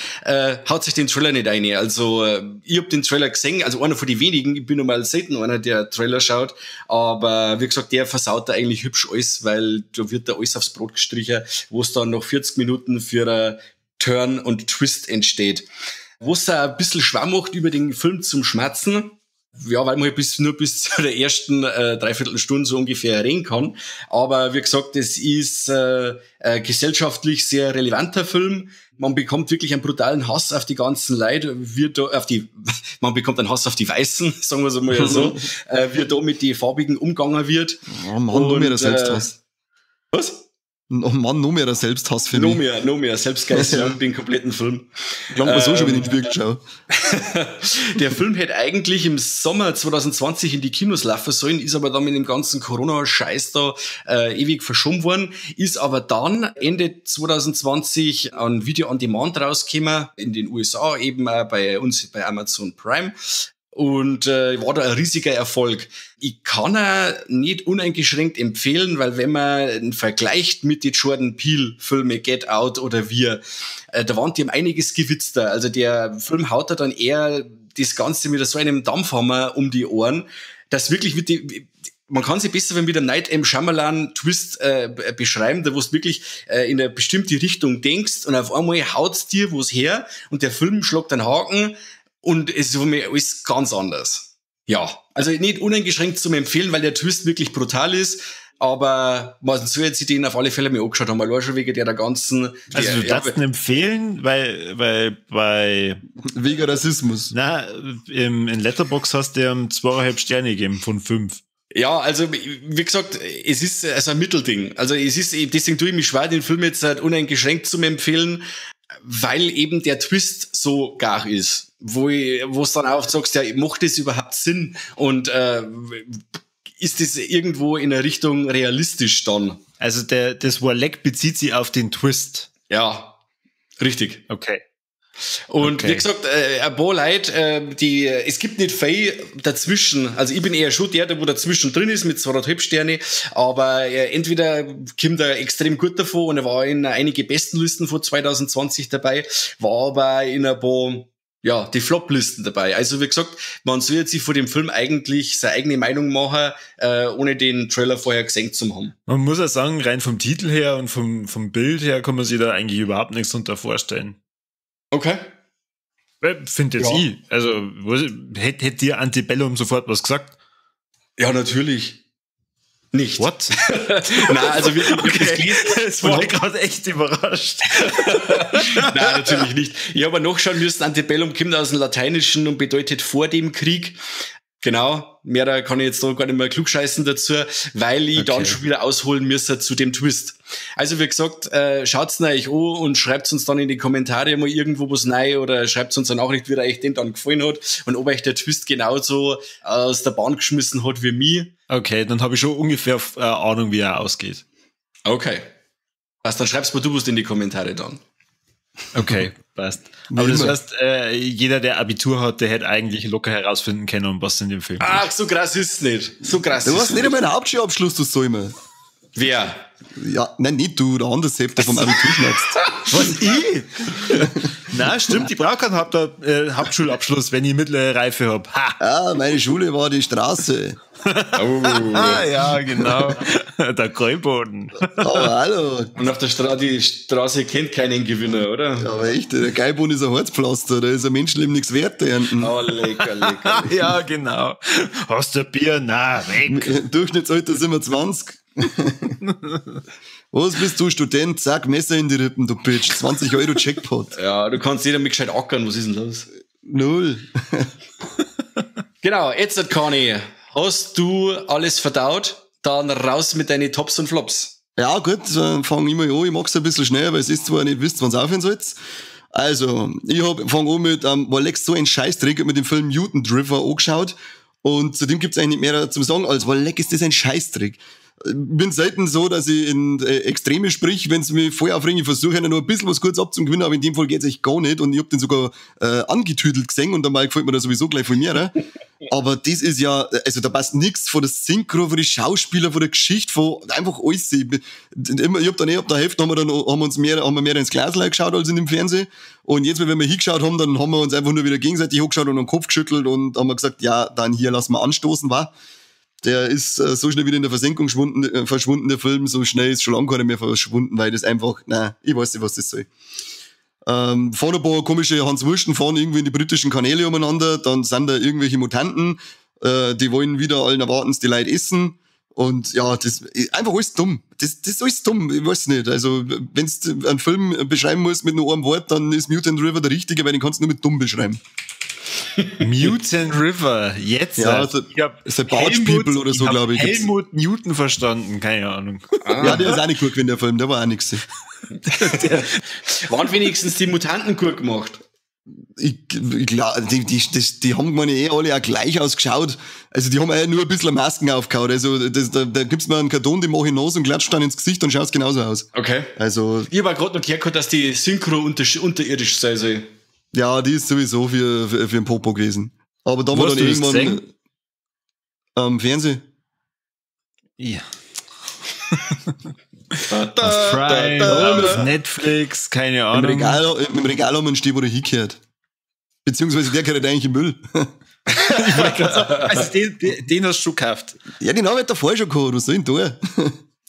haut sich den Trailer nicht rein. Also, ich hab den Trailer gesehen, also einer von den wenigen, ich bin normal selten einer, der Trailer schaut, aber wie gesagt, der versaut da eigentlich hübsch alles, weil da wird da alles aufs Brot gestrichen, wo es dann noch 40 Minuten für ein Turn und Twist entsteht. Was er ein bisschen schwer macht über den Film zum Schmerzen, ja, weil man nur bis zu der ersten Dreiviertelstunde so ungefähr reden kann. Aber wie gesagt, es ist ein gesellschaftlich sehr relevanter Film. Man bekommt wirklich einen brutalen Hass auf die ganzen Leute, man bekommt einen Hass auf die Weißen, sagen wir es mal so, wie da mit den Farbigen umgegangen wird. Oh Mann, noch mehr der Selbsthass. Was? Oh Mann, noch mehr der Selbsthass für mich. Noch mehr Selbstgeißelung, den kompletten Film. Klang mir so schon, wenn ich den Spiegel schaue. Der Film hätte eigentlich im Sommer 2020 in die Kinos laufen sollen, ist aber dann mit dem ganzen Corona-Scheiß da ewig verschoben worden, ist aber dann Ende 2020 an Video on Demand rausgekommen, in den USA, eben auch bei uns bei Amazon Prime. Und war da ein riesiger Erfolg. Ich kann er nicht uneingeschränkt empfehlen, weil wenn man vergleicht mit den Jordan Peele-Filmen Get Out oder Wir, da waren die um einiges gewitzter. Also der Film haut da dann eher das Ganze mit so einem Dampfhammer um die Ohren, dass wirklich mit die, man kann sich besser, wenn mit dem Night M. Shyamalan Twist beschreiben, da wo du wirklich in eine bestimmte Richtung denkst und auf einmal haut's dir wo's her und der Film schlagt einen Haken. Und es ist für mich alles ganz anders. Ja, also nicht uneingeschränkt zum Empfehlen, weil der Twist wirklich brutal ist, aber man soll jetzt sich den auf alle Fälle mal angeschaut haben, allein schon wegen der ganzen... Also du darfst ihn empfehlen, weil bei... Wegen Rassismus. Na, in Letterboxd hast du ihm 2,5 Sterne gegeben von 5. Ja, also wie gesagt, es ist also ein Mittelding. Also es ist, deswegen tue ich mich schwer, den Film jetzt halt uneingeschränkt zum Empfehlen. Weil eben der Twist so gar ist, wo es dann auch sagst, ja, macht das überhaupt Sinn? Und ist das irgendwo in der Richtung realistisch dann? Also das Warleck bezieht sich auf den Twist. Ja, richtig. Okay. Und okay. Wie gesagt, ein paar Leute, es gibt nicht viel dazwischen. Also ich bin eher schon der, wo dazwischen drin ist mit 2,5 Sterne, aber entweder kommt er extrem gut davon und er war in einige Bestenlisten von 2020 dabei, war aber in ein paar, ja, die Flop-Listen dabei. Also wie gesagt, man soll jetzt sich vor dem Film eigentlich seine eigene Meinung machen, ohne den Trailer vorher gesehen zu haben. Man muss ja sagen, rein vom Titel her und vom Bild her kann man sich da eigentlich überhaupt nichts drunter vorstellen. Okay. Finde jetzt ich. Also, hätte dir Antebellum sofort was gesagt? Ja, natürlich. Nicht. What? Nein, also wir okay. Das war ich gerade echt überrascht. Nein, natürlich nicht. Ich habe nachschauen müssen, Antebellum kommt aus dem Lateinischen und bedeutet vor dem Krieg. Genau, mehr kann ich jetzt da gar nicht mehr klugscheißen dazu, weil ich dann schon wieder ausholen müsste zu dem Twist. Also wie gesagt, schaut's euch an und schreibt's uns dann in die Kommentare mal irgendwo was rein oder schreibt's uns eine Nachricht, wie euch den dann gefallen hat und ob euch der Twist genauso aus der Bahn geschmissen hat wie mich. Okay, dann habe ich schon ungefähr Ahnung, wie er ausgeht. Okay. Was, dann schreibst mir du was in die Kommentare dann. Okay, passt. Aber das heißt, jeder, der Abitur hat, der hätte eigentlich locker herausfinden können, um was in dem Film geht. Ach, so krass ist es nicht. So krass. Du hast nicht einmal einen Hauptschulabschluss, du so immer. Wer? Ja, nein, nicht du, der andere Sepp, der vom Abitur schnackst. Was, ich? Nein, stimmt, ich brauche keinen Hauptschulabschluss, wenn ich mittlere Reife hab. Ha. Ah, meine Schule war die Straße. Oh. Ja, genau. Der Gäuboden. Aber hallo. Und auf der die Straße kennt keinen Gewinner, oder? Ja, aber echt, der Gäuboden ist ein Holzpflaster, da ist ein Menschenleben nichts wert. Oh, lecker, lecker. Ja, genau. Hast du ein Bier? Na, weg. Durchschnittsalter sind wir 20. Was bist du, Student? Zack, Messer in die Rippen, du Bitch. 20 Euro Jackpot. Ja, du kannst jeder mit gescheit ackern. Was ist denn los? 0. Genau, jetzt, Conny, hast du alles verdaut? Dann raus mit deinen Tops und Flops. Ja, gut, fang ich mal an. Ich mach's ein bisschen schneller, weil es ist zwar nicht wisst, wann's aufhören sollt. Also, ich fang an mit, weil Lex so ein Scheißdreck mit dem Film Mutant River angeschaut. Und zudem gibt's eigentlich nicht mehr zum Sagen, als weil leck ist das ein Scheißdreck. Bin selten so, dass ich in Extreme sprich, wenn es mich voll aufregt, ich versuche nur ein bisschen was kurz abzugewinnen, aber in dem Fall geht's echt gar nicht und ich hab den sogar angetüdelt gesehen und einmal gefällt mir das sowieso gleich von mir. Ne? Aber das ist ja, also da passt nichts von der Synchro, von den Schauspieler, von der Geschichte, von einfach alles. Ich hab dann ab der Hälfte haben wir mehr ins Glas geschaut als in dem Fernsehen. Und jetzt, wenn wir hingeschaut haben, dann haben wir uns einfach nur wieder gegenseitig hochgeschaut und den Kopf geschüttelt und haben wir gesagt, ja, dann hier lass mal anstoßen, wa? Der ist so schnell wieder in der Versenkung verschwunden, der Film. So schnell ist schon lange keiner mehr verschwunden, weil das einfach, nein, ich weiß nicht, was das soll. Fahren ein paar komische Hans Wursten, fahren irgendwie in die britischen Kanäle umeinander, dann sind da irgendwelche Mutanten, die wollen wieder allen Erwartens die Leute essen. Und ja, das ist einfach alles dumm. Das ist alles dumm, ich weiß nicht. Also, wenn du einen Film beschreiben musst mit nur einem Wort, dann ist Mutant River der richtige, weil den kannst du nur mit dumm beschreiben. Mutant River, jetzt. Ja, also, ist der Barge People oder so, glaube ich. Helmut Newton verstanden, keine Ahnung. Ah. Ja, der ist auch nicht gut gewesen, der Film, der war auch nichts. Waren wenigstens die Mutanten gut gemacht? Ich glaube, die haben meine alle auch gleich ausgeschaut. Also die haben ja nur ein bisschen Masken aufgehauen. Also da gibt's mir einen Karton, den mache ich nass und klatscht dann ins Gesicht und schaut's genauso aus. Okay. Also ich habe gerade noch gehört, dass die Synchro unterirdisch sein soll. Ja, die ist sowieso für den Popo gewesen. Aber da war dann irgendwann am Fernsehen. Ja. Auf Prime, auf Netflix, keine Ahnung. Im Regal haben wir einen Steh, wo der hingehört. Beziehungsweise der gehört eigentlich im Müll. Ich wollte gerade sagen, also den hast du schon gekauft. Ja, den habe ich davor schon gehabt. Was soll ich denn tun?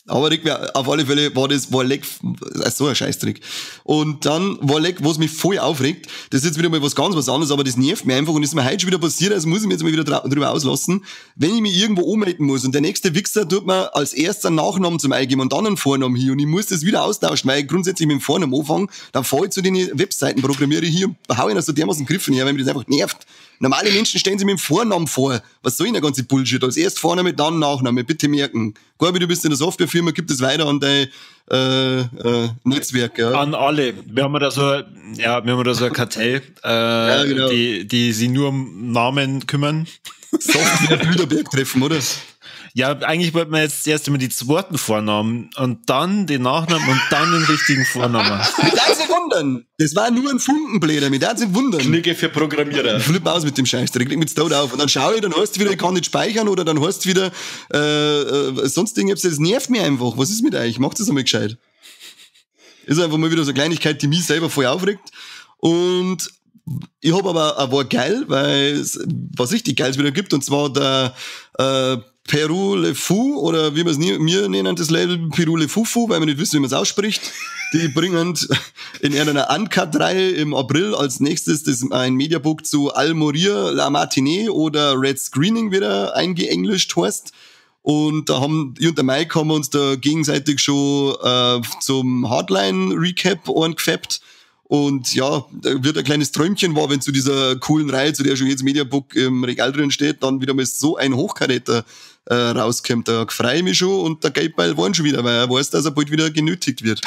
Aber auf alle Fälle war das, war leck, so ein Scheißtrick. Und dann war leck, was mich voll aufregt, das ist jetzt wieder mal was ganz was anderes, aber das nervt mich einfach und ist mir heute schon wieder passiert, also muss ich mich jetzt mal wieder drüber auslassen. Wenn ich mich irgendwo anmelden muss und der nächste Wichser tut mir als erster einen Nachnamen zum Eingeben und dann einen Vornamen hier und ich muss das wieder austauschen, weil ich grundsätzlich mit dem Vornamen anfange, dann fahre ich zu den Webseiten, programmiere hier und hau ihnen so dermaßen Griffen her, weil mich das einfach nervt. Normale Menschen stellen sich mit dem Vornamen vor. Was soll denn der ganze Bullshit? Als erst Vorname, dann Nachname. Bitte merken. Gorbi, du bist in der Softwarefirma, gib das weiter an dein Netzwerk. Ja. An alle. Wir haben da so, ja, wir haben da so ein Kartell, ja, genau. die sich nur um Namen kümmern. Software Bilderberg treffen, oder? Ja, eigentlich wollten wir jetzt erst immer die zweiten Vornamen und dann den Nachnamen und dann den richtigen Vornamen. Mit sich wundern. Das war nur ein Funkenbläder, mit sich wundern. Knicke für Programmierer. Ich flippe aus mit dem Scheiß, der kriegt mit tot auf. Und dann schaue ich, dann heißt es wieder, ich kann nicht speichern oder dann heißt es wieder, sonst irgendwas, das nervt mich einfach. Was ist mit euch? Macht das einmal gescheit. Ist einfach mal wieder so eine Kleinigkeit, die mich selber voll aufregt. Und ich hab aber war geil, weil es was richtig Geiles wieder gibt, und zwar der Pierrot Le Fou, oder wie wir es mir nennen, das Label Pierrot Le Fufu, weil wir nicht wissen, wie man es ausspricht. Die bringen in einer Uncut-Reihe im April als nächstes das ein Mediabook zu Al Mourir La Matinée oder Red Screening wieder eingeenglischt heißt. Und da haben ich und der Mike haben uns da gegenseitig schon zum Hardline-Recap angefappt. Und ja, da wird ein kleines Träumchen war, wenn zu dieser coolen Reihe, zu der schon jetzt Mediabook im Regal drin steht, dann wieder mal so ein Hochkaräter rauskommt. Da freue ich mich schon und der Geldbeil waren schon wieder, weil er weiß, dass er bald wieder genötigt wird.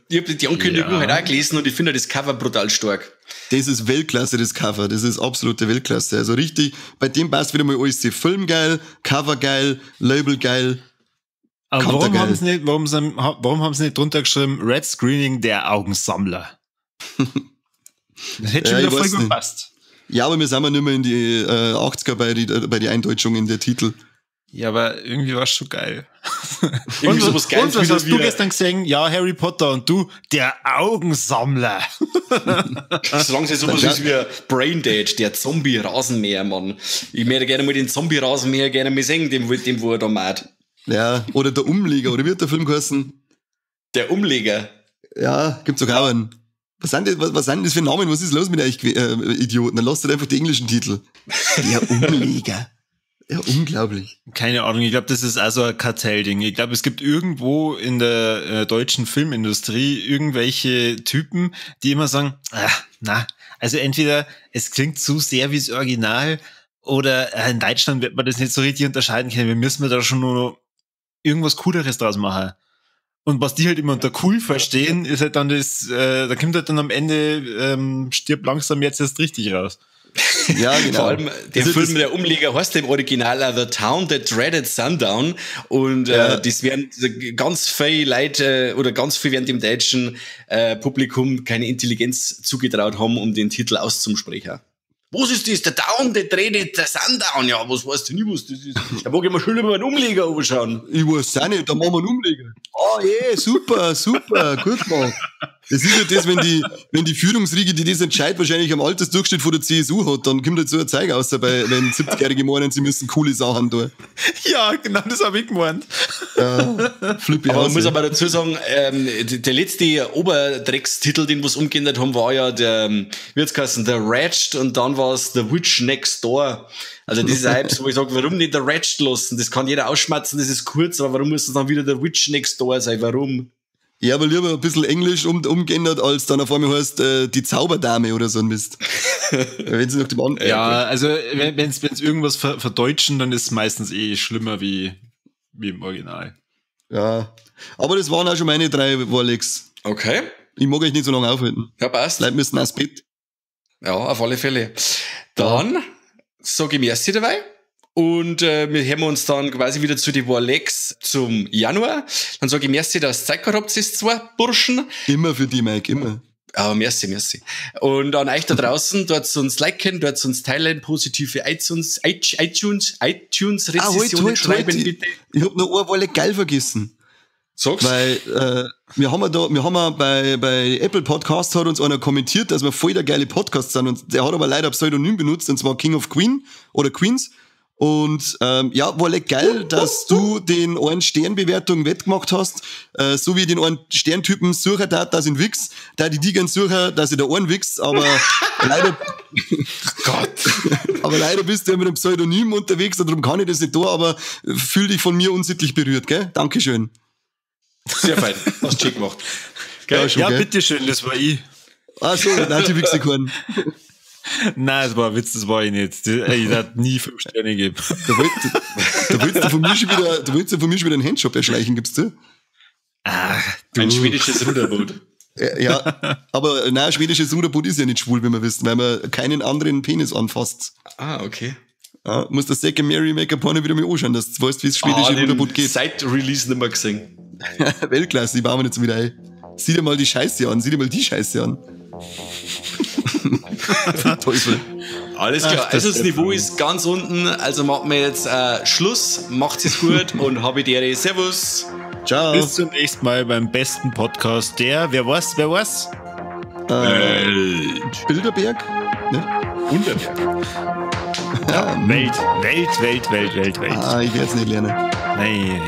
Ich habe die Ankündigung halt auch gelesen und ich finde das Cover brutal stark. Das ist Weltklasse, das Cover. Das ist absolute Weltklasse. Also richtig, bei dem passt wieder mal alles. Film geil, Cover geil, Label geil. Aber warum haben sie nicht drunter geschrieben, Red Screening, der Augensammler? Das hätte schon wieder voll gepasst. Ja, aber wir sind ja nicht mehr in die 80er bei die Eindeutschung in der Titel. Ja, aber irgendwie war es schon geil. Und sowas Geiles, und was hast du gestern gesehen? Ja, Harry Potter und du, der Augensammler. Solange es sowas ist wie Braindead, der Zombie-Rasenmäher, Mann. Ich möchte gerne mal den Zombie-Rasenmäher gerne mal sehen, dem wo er da macht. Ja, oder der Umleger, oder wie hat der Film geheißen? Der Umleger? Ja, gibt's auch einen. Was sind das für Namen? Was ist los mit euch Idioten? Dann lasst einfach die englischen Titel. Der Umleger. Ja, unglaublich. Keine Ahnung, ich glaube, das ist also ein Kartellding. Ich glaube, es gibt irgendwo in der deutschen Filmindustrie irgendwelche Typen, die immer sagen, also entweder es klingt zu sehr wie das Original oder in Deutschland wird man das nicht so richtig unterscheiden können. Wir müssen da schon nur irgendwas Cooleres draus machen. Und was die halt immer unter cool verstehen, ist halt dann das, da kommt halt dann am Ende, stirbt langsam jetzt erst richtig raus. Ja, genau. Vor allem der also Film Der Umleger heißt im Original The Town That Dreaded Sundown und ja. Das werden ganz viele Leute oder ganz viel während dem deutschen Publikum keine Intelligenz zugetraut haben, um den Titel auszusprechen. Was ist das? The Town That Dreaded Sundown? Ja, was weißt du nicht, was das ist? Da mag ich mir schon über einen Umleger anschauen. Ich weiß auch nicht, da machen wir einen Umleger. Oh je, super, super, gut gemacht. Das ist ja das, wenn die Führungsriege, die das entscheidet, wahrscheinlich am Altersdurchschnitt von der CSU hat, dann kommt halt so ein Zeug aus dabei, wenn 70-Jährige meinen, sie müssen coole Sachen tun. Ja, genau, das habe ich gemeint. Ja, flippy aber man muss aber dazu sagen, der letzte Oberdreckstitel, den wir umgeändert haben, war ja der, wie hat's geheißen, The Ratched und dann war es The Witch Next Door. Also das ist ein wo ich sage, warum nicht The Ratched lassen? Das kann jeder ausschmatzen, das ist kurz, aber warum muss das dann wieder The Witch Next Door sein? Warum? Ja, aber lieber ein bisschen Englisch umgeändert, als dann auf einmal heißt, die Zauberdame oder so ein Mist. Wenn sie noch dem anderen. Ja, also wenn's irgendwas verdeutschen, dann ist es meistens eh schlimmer wie im Original. Ja, aber das waren auch schon meine 3 Warlegs. Okay. Ich mag euch nicht so lange aufhalten. Ja, passt. Leute müssen aufs Bett. Ja, auf alle Fälle. Dann sag ich merci dabei. Und wir hören uns dann quasi wieder zu den Warlegs zum Januar. Dann sage ich merci, dass ihr Zeit gehabt habt, ihr zwei Burschen. Immer für die, Mike, immer. Aber merci, merci. Und an euch da draußen, dort uns liken, dort uns teilen, positive iTunes Rezensionen schreiben, bitte. Ich hab noch eine Warleg geil vergessen. Sag's. Weil wir haben ja bei Apple Podcast hat uns einer kommentiert, dass wir voll der geile Podcast sind. Und der hat aber leider Pseudonym benutzt, und zwar King of Queen oder Queens. Und ja, war leck geil, dass du den einen Sternbewertung wettgemacht hast, so wie den einen Sterntypen sucher da, dass ich wichs, da die gern sucher, dass ich da einen wichs, aber leider Gott. Aber leider bist du ja mit einem Pseudonym unterwegs, und darum kann ich das nicht da, aber fühl dich von mir unsittlich berührt, gell? Dankeschön. Sehr fein, hast du schick gemacht. Gell? Ja, schon, ja, gell? Bitteschön, das war ich. Ach so, nein, die wichse keinen. Nein, es war ein Witz, das war ich nicht. Ich hat nie 5 Sterne gegeben. Da willst du von mir schon wieder, da willst du von mir schon wieder einen Handjob erschleichen, gibst du? Ach, du. Ein schwedisches Ruderboot. Ja, aber nein, schwedisches Ruderboot ist ja nicht schwul, wie wir wissen, weil man keinen anderen Penis anfasst. Ah, okay. Ja, muss das Second Mary Maker Porno wieder mal anschauen, dass du weißt, wie das schwedische Ruderboot geht. Seit Release nicht mehr gesehen. Weltklasse, die bauen wir jetzt wieder ein. Sieh dir mal die Scheiße an, sieh dir mal die Scheiße an. Teufel. Alles klar. Ach, also das Niveau ist ganz unten, also machen wir jetzt Schluss. Macht's es gut und habe die Ehre. Servus. Ciao. Bis zum nächsten Mal beim besten Podcast der, wer weiß? Welt. Bilderberg? Ne? Wunderberg. Ja, Welt, Welt, Welt, Welt, Welt, Welt. Ah, ich werde es nicht lernen. Nein.